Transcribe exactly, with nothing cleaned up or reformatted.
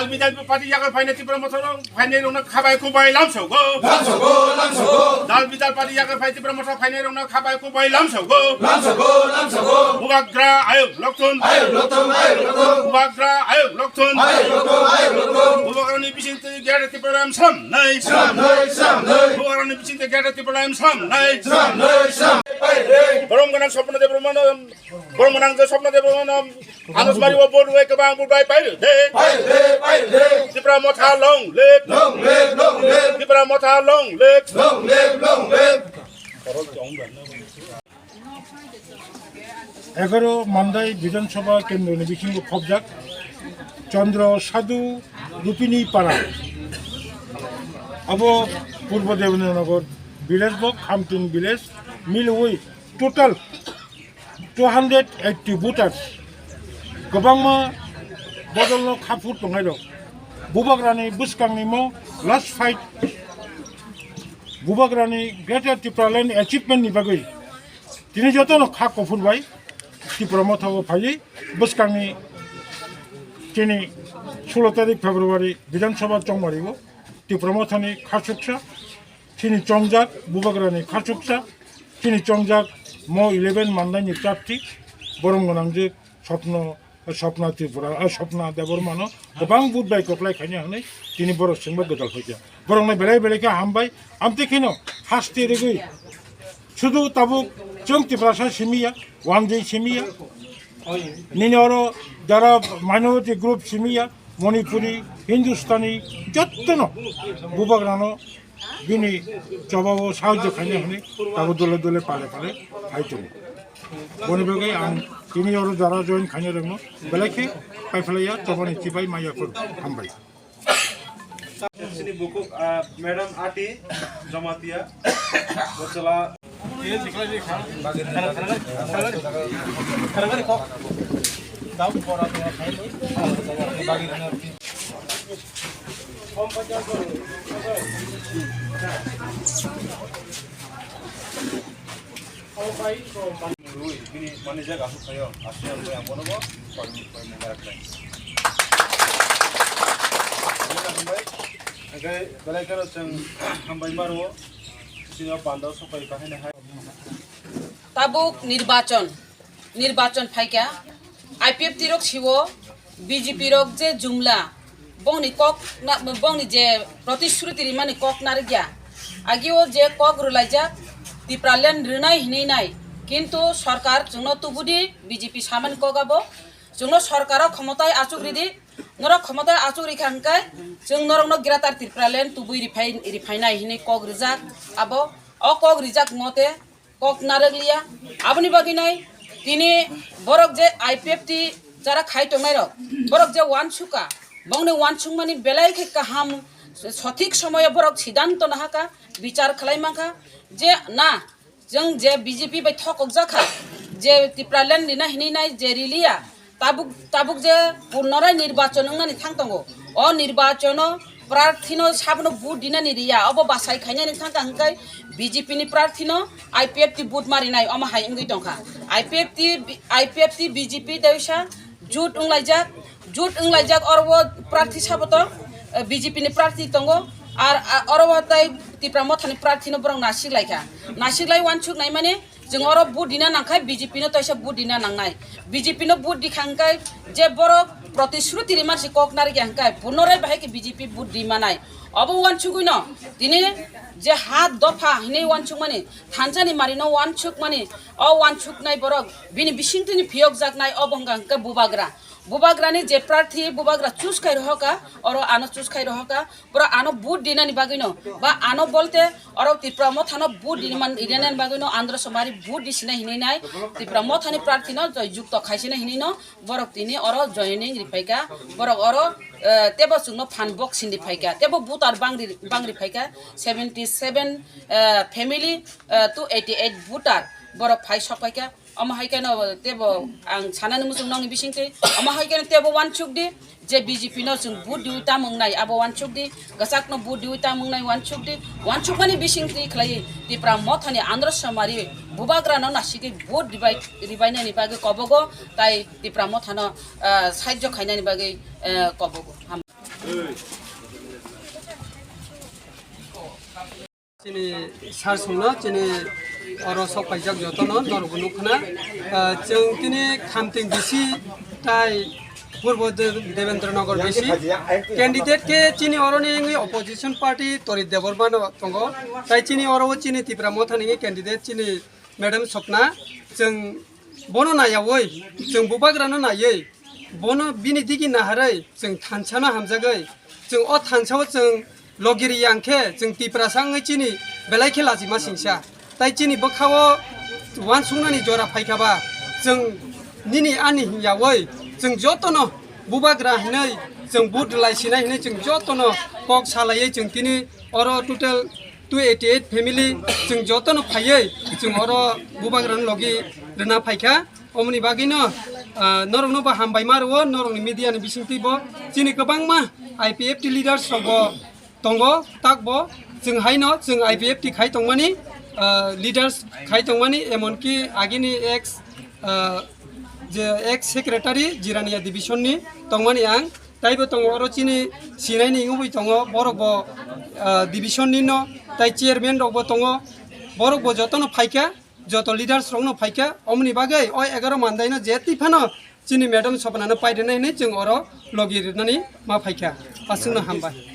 Dal bidal party yagar phainai Tipra Motha rok phainai rokno khabai kubai lamsogo. Lamsogo, lamsogo. Dal bidal party yagar phai Tipra Motha phainai rokno khabai kubai lamsogo. Lamsogo, lamsogo. Bubagra ayuk lokthun. Ayuk lokthun, ayuk lokthun. Bubagra ayuk lokthun. Ayuk lokthun, ayuk lokthun. Bubagrani bising twi Greater Tipraland samnai. Samnai, samnai. Bubagrani bising twi Greater Tipraland samnai. Samnai, samnai. Borom gwnang Swapna Debbarmano, borom gwnang je Swapna Debbarmano, Anusmari o vote rwui kwbang vote bai pairwk de. Pairwk de, pairwk de. Tipra Motha long live. Long live, long live. Tipra Motha long live. Long live, long live. Egaroh Mandai Bidhan Sabha Kendroni bisingo khobjak Chandra Sadhu Rupini Para. Abo Purbo Devananagar village bo, Khamting village, milwi total two hundred eighty voters, kwbangma bodolno khaphur tongnairok, Bubagrani bwskangni mo last fight, Bubagrani Greater Tipraland achievement ni bagwi tini jotono kha kophur bai Tipra Motha o phaiwi bwskangni chini sulo tarik February Bidhan Sabha chongmari o Tipra Mothani khasuksa chini chongjak Bubagrani khasuksa, chini chongjak mo eleven Mandaini prarthi, borom gwnangjak Swapna, Swapna Tripura, ah, Swapna Debbarmano kwbang vote bai kwplai khaina hwnwi tini borok chwngbai gwdal phaikha. Borokno belai belai khe hambai, amtwi kheno haste rigwi sudu tabuk chwng Tiprasa simiya, wanjwi simiya, nini oro jara minority group simiya, Manipuri, Hindustani, jottono Bubagrano bini chobao sahajyo khaina hwnwi tabuk dole dole pale pale phai tongo. Boni bagwi ang tini oro jara join khaina rwngno belai khe paiphlaiya, chobani chibai maya phuru hambai. Sini bukuk, ah, Madam Ati Jamatia, Bochala. Rui, bini manager asuk khayo, asuk yang boya bono bo, koi, koi mungara khlai. Hambai, hambai, belai kheno chwng hambai maro, sini o panda sokai kahai na hai. Tabuk nirbachon, nirbachon phaikha, I P F T rok siwo, B J P rok je jumla, bongni kok na, bongni je protishruti rimani kok narikya. Agio je kok rwlaijak, Tipraland rwnai hinwi nai. Kintu sorkar chwngno tubudi B J P samani kok abo. Chwngno sorkaro khomotai achuk ridi. Norok khomotai achuk rikha hwnkhe chwng norokno Greater Tipraland tubui riphai, riphainai hinwi kok rijak. Abo o kok rijak mote kok narwkliya. Aboni bagwi nai tini borok je I P F T jara khai tongnairok, borok je uansukha, bongni uansukmani belai khe kaham, sothik somoyo borok sidanto nahakha, bichar khlai mankha je na, chwng je B J P bai thokokjakha, je Tipraland rina hinwi nai je riliya, Tabuk, tabuk je punorai nirbachon wngnani thang tongo. O nirbachono prarthino sabono vote dinani riya, obo bachai khainani thang kha hwnkhe B J P ni prarthino I P F T vote marinai, omo hai wngwi tongkha. I P F T, I P F T B J P teisa jut wnglaijak, jut wnglaijak oro o prarthi saboto, eh, B J P ni prarthi tongo, ar, ah, oro o tei Tipra Mothani prarthino borok nasikhlaikha. Nasiklai uansuk naimani, Chwng oro vote dina nangkhai B J P no toisa vote dina nangnai. B J P no vote dikha hwnkhe je borok protishruti rimani si kok narikya hwnkhe punorai bahai khe B J P vote rimanai. Obo uansugwino tini je ha dopha hinwi uansukmani, thansani marino uansukmani, o uansuknai borok bini bisingtwini phiyokjaknai obo wngkha hwnkhe Bubagra. Bubagrani je prarthi Bubagra choose khai rohorkha, oro ano choose khai rohorkha. Borok ano vote dinani bagwino, ba ano bolte oro Tipra Mothano vote dinani bagwino Andhra Somari vote disina hinwi nai, Tipra Mothani prarthino joy jukto khaisina hinwino borok tini oro joining ripaikha. Borok oro, eh, tebo chwngno phan box sindi phaikha, tebo voter bangri, bangri phaikha, seventy seven, eh, family, eh, to eighty eight voter borok phai sok phaikha. Omo hai kheno tebo ang sanani muchung nongni bisingtwi, omo hai kheno tebo uansuk di, je B J P no chwng vote diwi tamung nai, abo uansuk di, gachak no vote diwi tamung nai uansuk di, uansukmani bisingtwi khlaiwi Tipra Mothani Andhra Somari Bubagra no nasigwi vote ribai, ribainani bagwi kobogo, tai Tipra Mothano, ah, sahajyo khainani bagwi, eh, kobogo. Ham- Chini sir songno chini oro sok paijak jotono norokbo nukkhna. Ah, chwng tini Khamting bisi tai Purbo De-, Devendra Nagar bisi candidate khe chini oroni wngwi opposition party Torit Debbarma no tongo. Tai chini oro o chini Tipra Motha ni candidate chini Madam Swapna, chwng bono naiyawi, chwng bubagrano naiwi, bono bini digi naharwi, chwng thansa no hamjagwi, chwng o thansa o chwng logi riyang khe, chwng Tiprasa wngwi chini belai khe lachima singsa. Tai chini bwkha o uansuknani jora phaikha ba, chwng nini ani hwnyawi, chwng jotono bubagra hinwi, chwng vote rwlai sinai hinwi, chwng jotono kok salaiwi, chwng tini oro total two eighty eight family chwng jotono phaiwi chwng oro bubagrani logi rwna phaikha. Omoni bagwino, ah, norokno bo hambai ma rwo, norokni media ni bisingtwi bo chini kwbangma I P F T leaders rok bo tongo, tak bo chwng haino chwng I P F T khai tongmani, ah, leaders khai tongmani, emonki agini ex, ah, je ex secretary Jirania division ni tongmani ang. Taibo tongo oro chini sinaini wngwi tongo, borok bo, ah, division ni no, tai chairman rok bo tongo, borok bo jotono phaikha, joto leaders rok no phaikha, omoni bagwi o egaroh mandai no je twi phano chini Madam Swapna no pai rwnai hinwi chwng oro logi rwnani ma phaikha. Aswkno hambai.